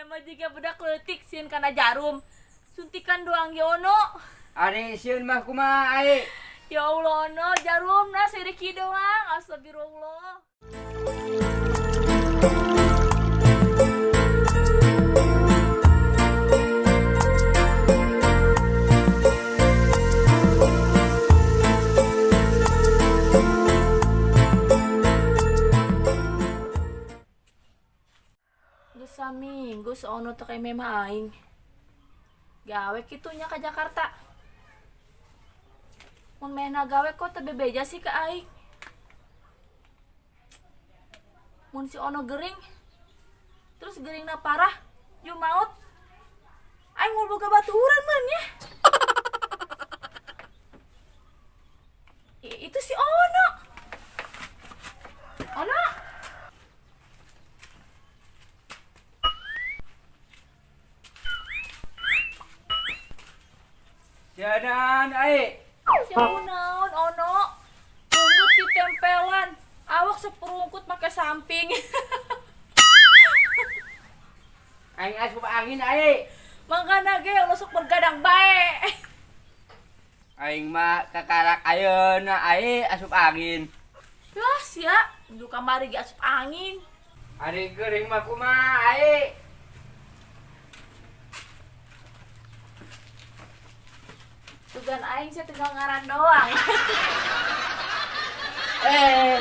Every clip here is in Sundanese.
Sia mah jiga budak leutik sieun kana jarum. Suntikan doang ge Ono. Ari sieun mah kumaha ai? Ya Allah Ono, jarumna siriki doang. Astagfirullah. Geus saminggu si Ono teh ka imah aing. Gawe kitu nya ka Jakarta. Mun mehna gawe kok teu bebeja sih ka aing. Mun si Ono gering, terus geringna parah, jeung maot, aing moal boga baturan meureun nya. Itu si Ono. Ono. Sianan ai. Siapa naon Ono? Rungkut ditempelan, awak seperungkut make samping. Aing asup angin ai. Mangkana ge ulah sok bergadang bae. Aing mah kakarak ayeuna ai asup angin. Yah sia, nuju kamari ge asup angin. Ari geuring mah kumaha ai? Tugan aing sia tinggal ngaran doang.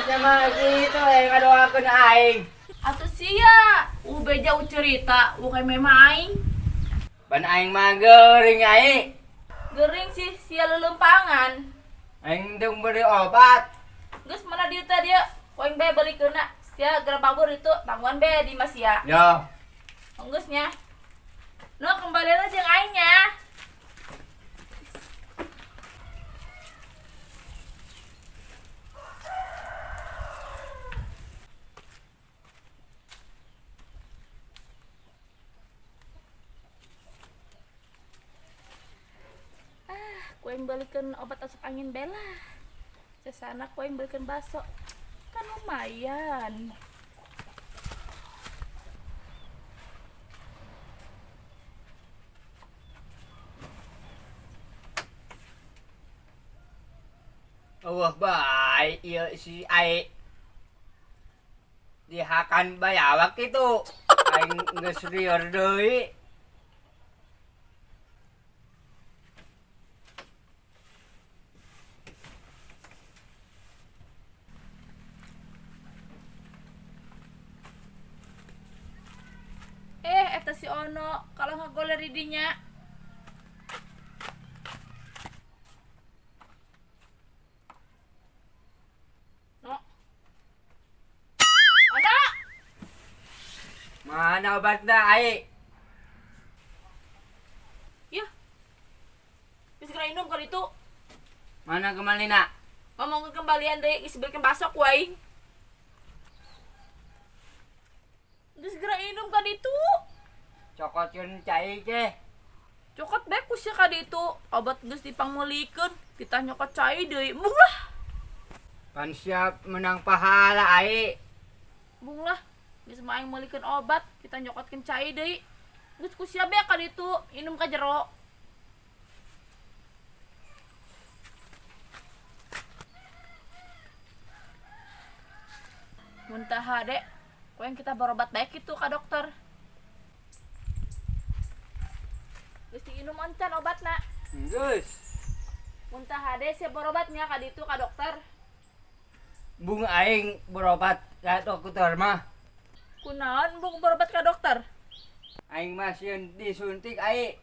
Sama gitu ngadoakeun aing. Atuh sia, beja cerita, bukan memang aing. Pan aing mah geuring ai. Geuring sih sia lelempangan. Aing deung beli obat. Geus mana dieu teh dieu? Ku aing bae belikeunna. Sia geura pabur itu tangguhan bae di mas sia. Yo. Geus nya. No kembalian jeung aing nya. Ku aing belikeun obat asup angin bela. Sesana ku aing belikeun bakso. Kan lumayan. Eueuh bae ieu si ai. Dihakan bayawak kitu. Aing geus lieur deui. Eta si Ono kalau ngagoler di dinya. No. Ono. Mana obatna ai? Yah. Geus geura inum kali itu. Mana kemalina? Ngomongkeun kembalian deui geus beukeun bakso ku aing. Geus geura inum ka ditu. Cokotkeun cai teh. Cokot bae ku sia ka ditu. Obat geus dipangmeulikeun, kita nyokot cai deui. Embung lah. Pan siap menang pahala ai. Embung lah. Geus mah aing meulikeun obat, kita nyokotkeun cai deui. Geus ku sia bae ka ditu, inum ka jero. Mun tah hade, ku yang kita berobat bae kitu ka dokter. Geus diinum encan obatna. Geus. Mun tah hade sia berobatnya ka ditu ka dokter. Bung aing berobat ka dokter mah. Kunaon bung berobat ka dokter? Aing mah sieun disuntik ai.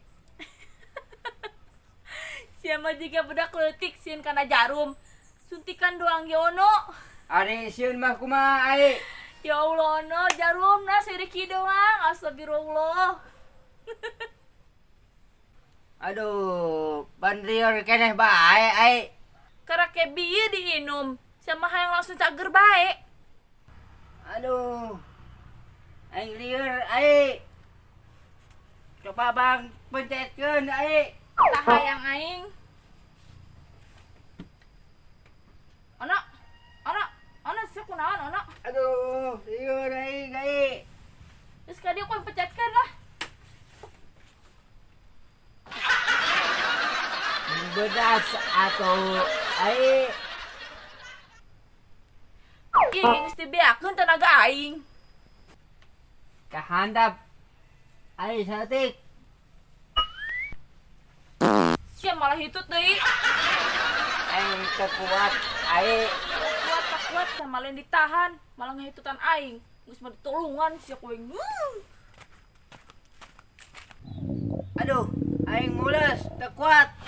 Sia mah jiga budak leutik sieun kana jarum. Suntikan doang ge Ono. Ari sieun mah kumaha ai? Ya Allah Ono, jarumna siriki doang. Astagfirullah. Aduh, pan lieur keneh bae ai. Karake bieu diinum, sia mah hayang langsung cager bae. Aduh. Aing lieur ai. Coba bang pencetkeun ai. Tah hayang aing. Ono. Ono, Ono sia kunaon Ono? Aduh, lieur aing ai. Geus ka dieu ku pecetkeun lah. Bodas atuh ai. Ih, geus dibeakeun tenaga aing. Kahandap. Ai saeutik. Sia malah hitut deui. Aing teu kuat ai. Kuat tak kuat sama lain ditahan, malah ngehitutan aing. Geus mah ditulungan sia ku aing. Aduh, aing mules teu kuat.